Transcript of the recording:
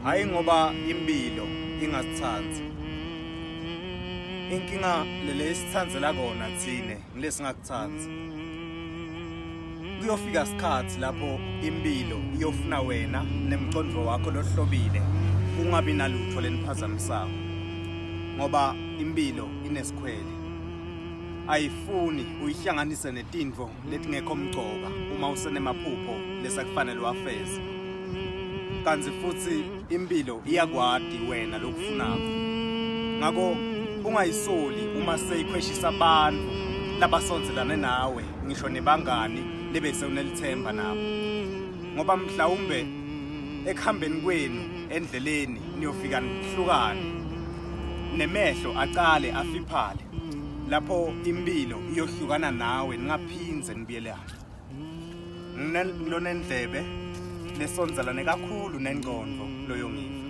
Hayi ngoba impilo ingasithandi. Inkinga lele isithandzela kona thine ngilesingakuthandi. Kuyofika isikhathi lapho impilo iyofuna wena nemcondvo wakho lohlobile kungabi nalutho leniphazamisako. Ngoba impilo inesikhwele. Ayifuni uyihlanganise netintfo letingekho mcoka uma usenemaphupho lesakufanele wafeze. Kanti futhi impilo iyakwati wena lokufunako. Ngakho ungayisoli uma seyikhweshisa abantu labasondelane nawe ngisho nebangani lebese unelithemba nabo. Ngoba mhlawumbe ekuhambeni kwenu endleleni niyofika nihlukane nemehlo aqale afiphale lapho impilo iyohlukana nawe ningaphindze nibuyelane. Ngilonendlebe lesondelane kakhulu nengqondo loyo ngiva.